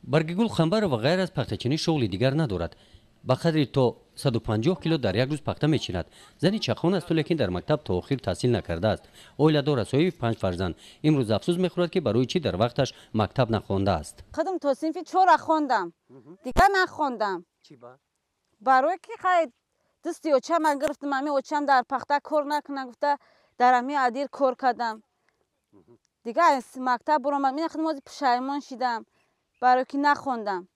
Баргигул Қамбарова ғайр аз пахтачинӣ шуғли дигар надорад. Ба қадри то 150 кило дар як рӯз пахта мечинад. Зани чахон асту, лекин дар мактаб то охир таҳсил накардааст. Оиладор аст, соҳиби панҷ фарзанд. Имрӯз афсӯс мехӯрад, ки барои чӣ дар вақташ мактаб нахондааст. Худам то синфи чора хондам, дигар нахондам. Барое ки хай дасти очама гирифтам, ами очам дар пахта кор накуна гуфта, дар ами адир кор кардам. Дигар аз мактаб буромад, мина худам ози пушаймон шидам, барое ки нахондам.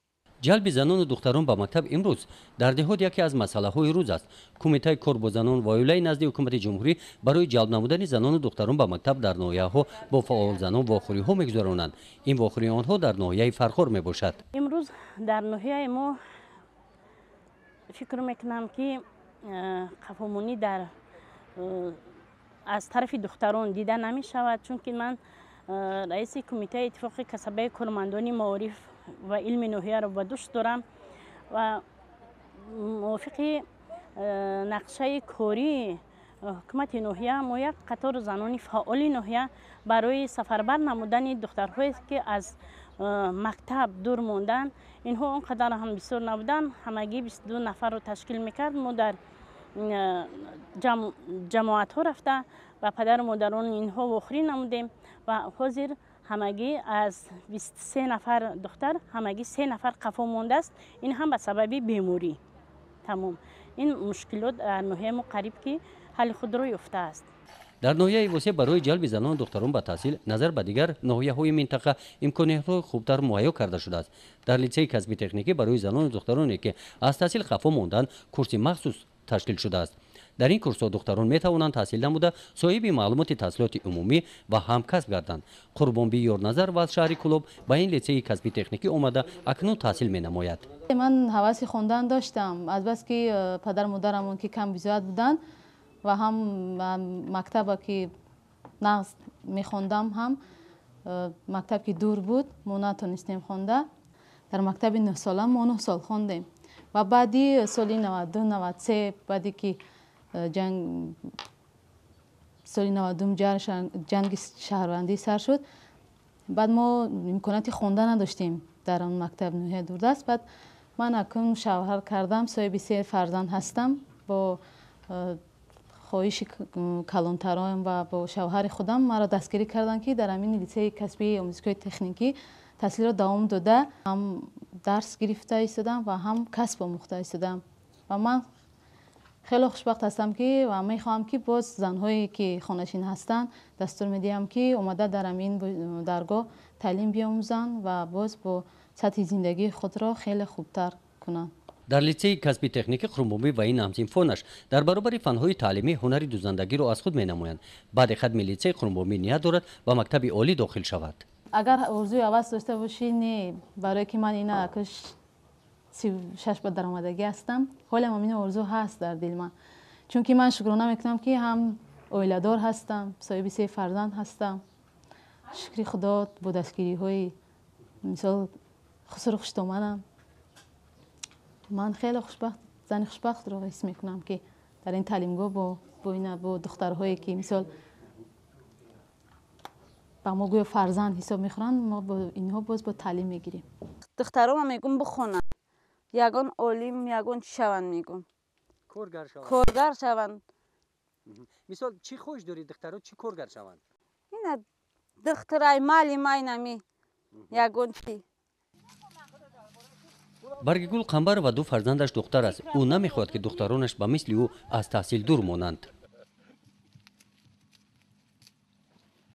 Ҷалби занону духтарон ба мактаб имрӯз дар деҳот яке аз масъалаҳои рӯз аст. Кумитаи кор бо занон ва оилаи назди ҳукумати ҷумҳурӣ барои ҷалб намудани занону духтарон ба мактаб дар ноҳияҳо бо фаъолзанон вохӯриҳо мегузаронанд. Ин вохӯрии онҳо дар ноҳияи Фархор мебошад. Имрӯз дар ноҳияи мо фикр мекунам, ки қафомонӣ дар аз тарафи духтарон дида намешавад, чунки ман раиси кумитаи иттифоқи касабаи кормандони маориф ва илми ноҳияро ба дӯш дорам ва мувофиқи нақшаи кории ҳукумати ноҳия мо як қатор занони фаъоли ноҳия барои сафарбар намудани духтарҳое, ки аз мактаб дур монданд, инҳо он қадар ҳам бисёр набуданд, ҳамагӣ 22 нафарро ташкил мекард. Мо дар ҷамоатҳо рафта, ба падару модарони инҳо вохӯрӣ намудем ва ҳозир ҳамагӣ аз 23 нафар духтар ҳамагӣ се нафар қафо мондааст. Ин ҳам ба сабаби беморӣ. Тамом, ин мушкилот дар ноҳияи мо қариб ки ҳалли худро ёфтааст. Дар ноҳияи Восеъ барои ҷалби занону духтарон ба таҳсил назар ба дигар ноҳияҳои минтақа имкониятҳои хубтар муҳайё карда шудааст. Дар литсеи касби техникӣ барои занону духтароне, ки аз таҳсил қафо монданд, курси махсус ташкил шудааст. Дар ин курсҳо духтарон метавонанд таҳсил намуда, соҳиби маълумоти таҳсилоти умумӣ ва ҳамкасб гарданд. Қурбонби Ёрназар аз шаҳри Кӯлоб ба ин литсеи касби техникӣ омада, акнун таҳсил менамояд. Ман ҳаваси хондан доштам, азбаски падару модарамон ки кам бизоат буданд ва ҳам мактаба ки нағз мехондам, ҳам мактаб ки дур буд, мо натонистем хонда. Дар мактаби 9-сола мо 9 сол хондем ва баъди соли 92, 93, баъде ки ҷанг, соли 92-ум ҷанги шаҳрвандӣ сар шуд, баъд мо имконияти хонда надоштем дар он мактаб, ноҳия дурдаст. Баъд ман акнун шавҳар кардам, соҳиби се фарзанд ҳастам. Бо хоҳиши калонтарон ва бо шавҳари худам маро дастгирӣ карданд, ки дар ҳамин литсеи касбии омӯзишгоҳи техникӣ таҳсилро давом дода, ҳам дарс гирифта истодам ва ҳам касб омӯхта истодам. Ва ман хеле хушбахт ҳастам, ки ва мехоҳам, ки боз занҳое, ки хонашин ҳастанд, дастур медиҳам, ки омада дар ҳамин даргоҳ таълим биомӯзанд ва боз бо сатҳи зиндагии худро хеле хубтар кунанд. Дар литсеи касби техникӣ Қурбонбӣ ва ин ҳамсинфонаш дар баробари фанҳои таълимӣ ҳунари дузандагиро аз худ менамоянд. Баъди хатми литсей Қурбонбӣ ният дорад ба мактаби олӣ дохил шавад. Агар орзуи ҳавас дошта бошӣ, не, барое ки ман ина акаш 36 ба даромадагӣ ҳастам, ҳолам ҳамин орзу ҳаст дар дили ман, чунки ман шукрона мекунам, ки ҳам оиладор ҳастам, соҳиби се фарзанд ҳастам. Шукри Худо, бо дастгириҳои мисол хусуру хуштоманам ман хеле хушбахт, зани хушбахтро ҳис мекунам, ки дар ин таълимгоҳ бо ина бо духтарҳое, ки мисол ба мо гӯё фарзанд ҳисоб мехӯранд, мо бо инҳо боз бо таълим мегирем. Духтарома мегум, бихонанд, ягон олим, ягон чӣ шаванд, мегум, коргар шаванд. Мисол, чӣ хоҳиш дорӣ, духтаро чӣ коргар шаванд? Ина духтарай, маълимай, нами ягон чӣ. Баргигул Қамбарова ду фарзандаш духтар аст. Ӯ намехоҳад, ки духтаронаш ба мисли ӯ аз таҳсил дур монанд.